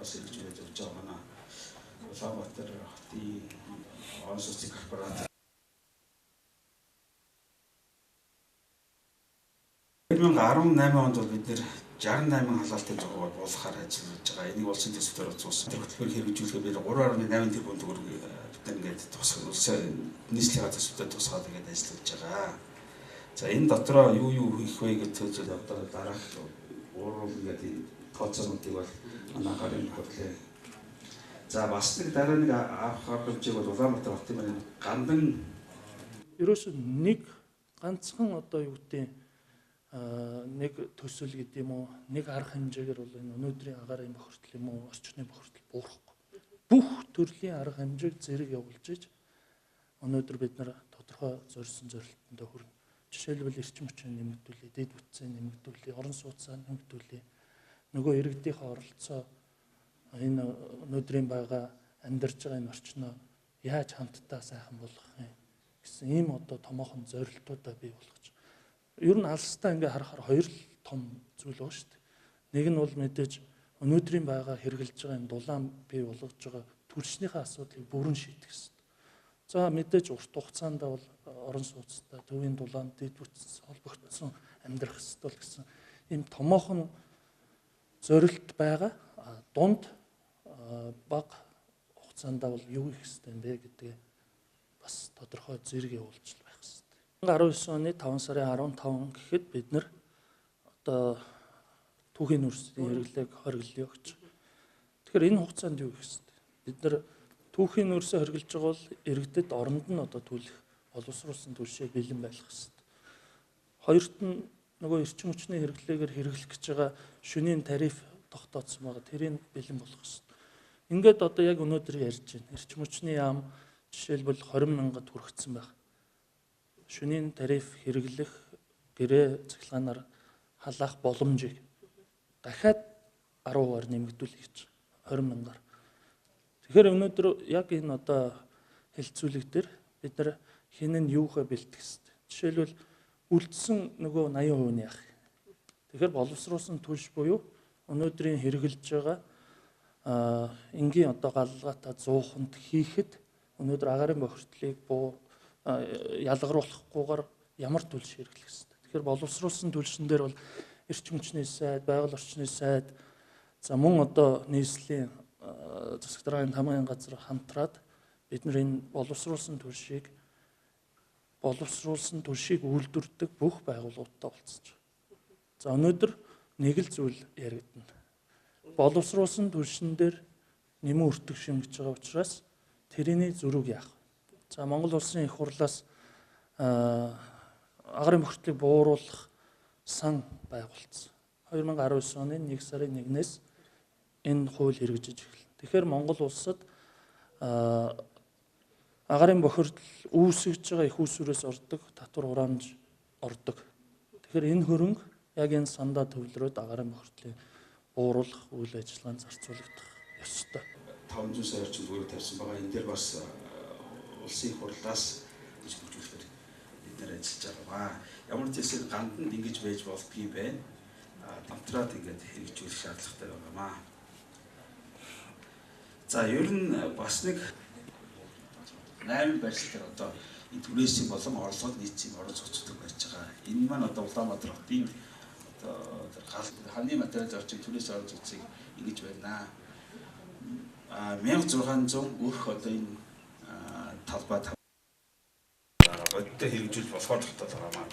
бас хэрэгжүүлээд явж байгаа манай Улаанбаатар хотын орон сууцны корпорац 2018 онд бол бид нэр 68 халаалтын зургаар буулгахаар ажиллаж байгаа. Энийг улсын төсөвтөр үзүүлсэн. Тэр хөтөлбөрийг хэрэгжүүлэхээр бид 3.8 тэрбум төгрөг бид нар ингээд тусгах улсын нийслэлийн төсөвтөр тусгаад ингээд ажиллаж байгаа. За энэ дотроо юу юу хийх вэ гэдэг зүйл одоо дараах гурван ингээд энэ тооцоонуудыг бол манай гарын хөтлөө. За бас нэг дараа нэг авах арга хэмжээг бол Улаанбаатар хотын маань гандан ерөөсөө нэг ганцхан одоо юу гэдэг нэг төсөл гэдэг юм уу, нэг арга хэмжээгээр бол энэ өнөөдрийн агаарын бохирдол юм уу, орчны бохирдол буурахгүй. Бүх төрлийн арга хэмжээг зэрэг явуулж иж өнөөдөр бид нар тодорхой зорьсон зорилтондоо хүрнэ. Жишээлбэл эрчим хүчин нэмэгдүүлээ, дэд бүтцээ нэмэгдүүлээ, орон сууцаа нэмэгдүүлээ. Нөгөө иргэдийнхээ оролцоо энэ өнөөдрийн байгаа амьдарч байгаа энэ орчноо яаж хамтдаа сайхан болгох юм гэсэн ийм одоо томоохон зорилтуудаа бий болгож. Ер нь алстаа ингээ харахаар хоёр л том зүйл байгаа шүү дээ. Нэг нь бол мэдээж өнөөдрийн байгаа хэрэгжилж байгаа энэ дулаан бий болгож байгаа түлшнийхээ асуудлыг бүрэн шийдэх хэрэгтэй. За мэдээж урт хугацаанд бол орон сууцтай төвийн дулаан дэд бүтц холбогдсон амьдрах ёстой л гэсэн ийм томоохон зорилт байгаа. Дунд бага хугацаанд бол юу хийх ёстой юм бэ гэдгээ бас тодорхой зэрэг явуулж байх ёстой. 2019 оны 5 сарын 15 гэхэд бид нар одоо түүхийн нүрсийн хэрэглээг хориглоё гэж. Тэгэхээр энэ хугацаанд юу хийх ёстой? Бид нар түүхийн нүрсээ хориглож байгаа бол иргэдэд оронд нь одоо түлэх боловсруулсан түлшээ бэлэн байх ёстой. Хоёрт нь нөгөө эрчим хүчний хэрэглээгээр хэрэглэх гэж байгаа шөнийн тариф тогтооцсон байгаа. Тэрийг бэлэн болгох ёстой. Ингээд одоо яг өнөөдөр ярьж байна. Эрчим хүчний яам жишээлбэл 20 мянгад хүргэсэн байх. Шөнийн тариф хэрэглэх гэрээ цахилгаанаар халаах боломжийг дахиад 10%-аар нэмэгдүүлэх гэж 20 мянгаар. Тэгэхээр өнөөдөр яг энэ одоо хэлцүүлэг дээр бид нар хэн нь юухаа бэлтгэх ёстой. Жишээлбэл үлдсэн нөгөө 80% нь яах юм. Тэгэхээр боловсруулсан түлш буюу өнөөдрийн хэрэглэж байгаа энгийн одоо галлгаатай 100-нд хийхэд өнөөдөр агаарын бохирдлыг ялгаруулахгүйгээр ямар түлш хэрэглэх ёстой. Тэгэхээр боловсруулсан түлшин дээр бол эрчим хүчний сайд, байгаль орчны сайд, за мөн одоо нийслэлийн засаг даргын тамгын газар хамтраад бид нар энэ боловсруулсан түлшийг үйлдвэрлэдэг бүх байгууллагуудтай уулзаж байгаа. За өнөөдөр нэг л зүйл яригдана. Боловсруулсан түлшин дээр нэмэн өртөг шимгэж байгаа учраас тэрний зөрүүг яах вэ? За Монгол улсын их хурлаас агарын бохирдлыг бууруулах сан байгуулсан. 2019 оны 1 сарын 1-ээс энэ хууль хэрэгжиж эхэлнэ. Тэгэхээр Монгол улсад агарын бохирдол үүсгэж байгаа их усүрээс ордог татвар хураамж ордог. Тэгэхээр энэ хөрөнгө яг энэ сандаа төвлөрөөд агарын бохирдлыг бууруулах үйл ажиллагаанд зарцуулагдах ёстой. 500 сая орчим төгрөг тавьсан байгаа. Энэ дээр бас улсын их хурлаас хөгжүүлэхээр бид нар ажиллаж байгаа. Ямар ч зүйл ганданд ингэж байж болдгийм байна. Хамтраад ингээд хэрэгжүүлэх шаардлагатай байгаамаа. За ер нь бас нэг 8 байрлал дээр одоо энэ түрээсийн болон орлогод нийцсэн орон сууцтай байж байгаа. Энэ маань одоо Улаанбаатар хотын одоо гал ханы материал орчин түрээс орон сууцыг ингэж байна. 1600 өрх одоо энэ талбай бодиттой хэрэгжүүлж болохоор тогтоол байгаа маа.